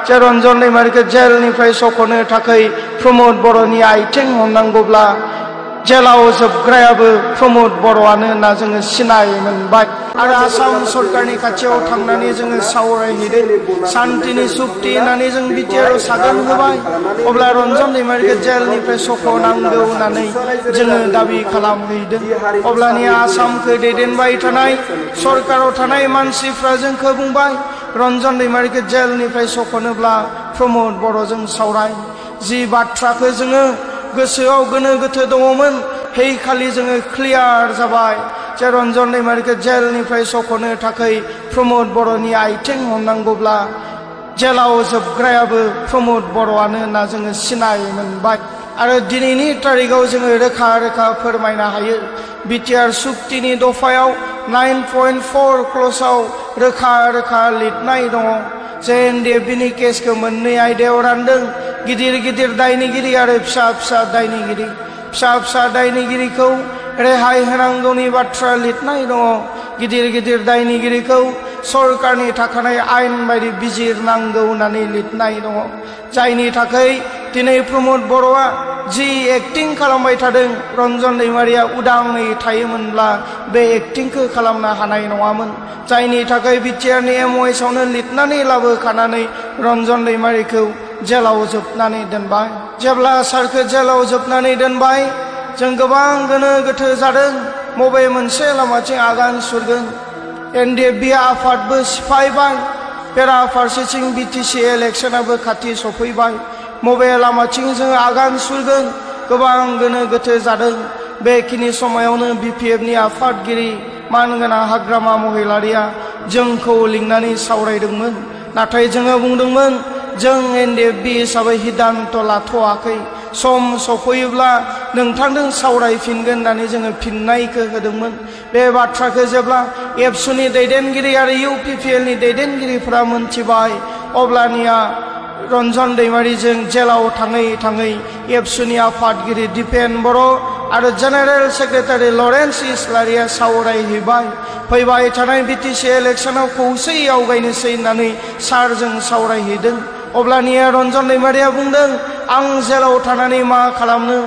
जे रन्जन दैमारिखौ जेलनिफ्राय सख'नो थाखाय प्रमद बर'नि आथिं हमनांगौब्ला जेलाव जोबग्रायाबो प्रमद बर'आनो होनना जोङो सिनाय मोनबाय आरो आसाम सरकारनि खाथियाव थांनानै जोङो सावरायहैदों शान्तिनि सुक्ति होननानै जों बिटिआरआव सागान होबाय अब्ला रन्जन दैमारिखौ जेलनिफ्राय सख'नांगौ होननानै जोङो दाबि खालामहैदों अब्लानि आसामखौ दैदेनबाय थानाय सरकाराव थानाय मानसिफ्रा जोंखौ बुंबाय रन्जन दैमारिखौ जेलनिफ्राय सख'नोब्ला प्रमद बर'जों सावराय जि बाथ्राखौ जोङो गोसोआव गोनो गोथो दङमोन हे खालि जोङो क्लियार जाबाय जे रन्जन दैमारिखौ जेलनिफ्राय सख'नो थाखाय प्रमद बर'नि आथिं हमनांगौब्ला जेलाव जोबग्रायाबो प्रमद बर'आनो होनना जोङो सिनाय मोनबाय आरो दिनैनि तारिखाव जोङो रोखा रोखा फोरमायनो हायो बिटिआर सुक्तिनि दफायाव 9.4 क्ल'जआव रोखा रोखा लिरनाय दङ जे एनडिएफबिनि केसखौ मोननै आयदायाव रानदों गिदिर गिदिर दायनिगिरि आरो फिसा फिसा दायनिगिरि फिसा फिसा दायनिगिरिखौ रेहाय होनांगौनि बाथ्रा लिरनाय दङ गिदिर गिदिर दायनिगिरिखौ सरकारनि थाखानाय आयेन बायदि बिजिरनांगौ होननानै लिरनाय दङ जायनि थाखाय दिनै प्रमद बर'आ जि एक्टिं खालामबाय थादों रन्जन दैमारिया उदाङै थायोमोनब्ला बे एक्टिंखौ खालामनो हानाय नङामोन जायनि थाखाय बिटिआरनि एमअएसआवनो लिरनानै लाबोखानानै रन्जन दैमारिखौ जेलाव जोबनानै दोनबाय जेब्ला सारखौ जेलाव जोबनानै दोनबाय जों गोबां गोनो गोथो जादों बबे मोनसे लामाथिं आगान सुरगोन एनडिएफबि आफादबो सिफायबाय बेराफारसेथिं बिटिसि इलेक्सनाबो खाथि सफैबाय बबे लामाथिं जोङो आगान सुरगोन गोबां गोनो गोथो जादों बेखिनि समायावनो बिपिएफनि आफादगिरि मानगोनां हाग्रामा महिलारिया जोंखौ लिंनानै सावरायदोंमोन नाथाय जोङो बुंदोंमोन जों एनडिएफबि हिसाबै सिद्धान्त लाथ'वाखै सम सफैयोब्ला नोंथांजों सावरायफिनगोन होननानै जोङो फिननायखौ होदोंमोन बे बाथ्राखौ जेब्ला एबसुनि दैदेनगिरि आरो इउपिपिएलनि दैदेनगिरिफोरा मोनथिबाय अब्लानिया रन्जन दैमारिजों जेलाव थाङै थाङै एबसुनि आफादगिरि दिपेन बर' आरो जेनेरेल सेक्रेटारि लरेन्स इस्लारिया सावरायहैबाय फैबाय थानाय बिटिसि इलेक्सनाव खौसेयै आवगायनोसै होननानै सारजों सावरायहैदों अब्लानिया रन्जन दैमारिया बुंदों आं जेलाव थानानै मा खालामनो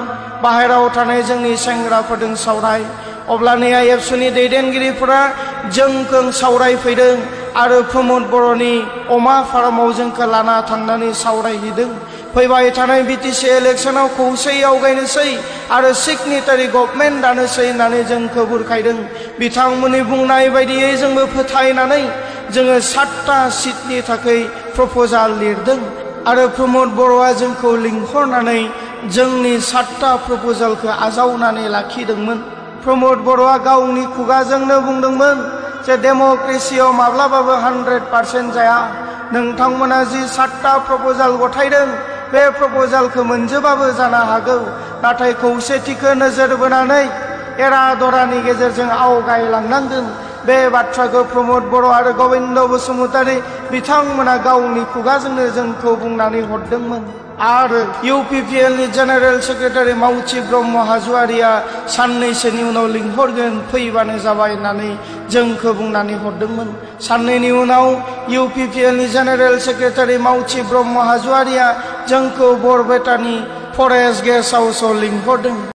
बाहेराव थानाय जोंनि सेंग्राफोरजों सावराय अब्लानिया एबसुनि दैदेनगिरिफोरा जोंखौ सावरायफैदों आरो प्रमद बर'नि अमा फार्माव जोंखौ लाना थांनानै सावरायहैदों फैबाय थानाय बिटिसि इलेक्सनाव खौसेयै आवगायनोसै आरो सिगनेटारि गभर्नमेन्ट दानोसै होननानै जोंखौ बुरखायदों बिथांमोननि बुंनाय बायदियै जोंबो फोथायनानै जोङो 7टा सिटनि थाखाय प्रप'जाल लिरदों आरो प्रमद बर'आ जोंखौ लिंहरनानै जोंनि 7टा प्रप'जालखौ आजावनानै लाखिदोंमन प्रमद बर'आ गावनि खुगाजोंनो बुंदोंमोन जे डेम'क्रेसियाव माब्लाबाबो 100% जाया नोंथांमोना जि 7टा प्रप'जाल गथायदों बे प्रप'जालखौ मोनजोबाबो जानो हागौ नाथाय खौसेथिखौ नोजोर बोनानै एरा दरानि गेजेरजों आवगायलांनांगोन बे बाथ्राखौ प्रमद बर' आरो गबिन्द बसुमतारी बिथांमोना गावनि खुगाजोंनो जोंखौ बुंनानै हरदोंमोन आरो इउपिपिएलनि जेनेरेल सेक्रेटारि मावथि ब्रह्म हाज'वारिया साननैसोनि उनाव लिंहरगोन फैबानो जाबाय होननानै जोंखौ बुंनानै हरदोंमोन साननैनि उनाव इउपिपिएलनि जेनेरेल सेक्रेटारि मावथि ब्रह्म हाज'वारिया जोंखौ बरपेटानि फरेस्ट गेस्ट हाउसआव लिंहरदों।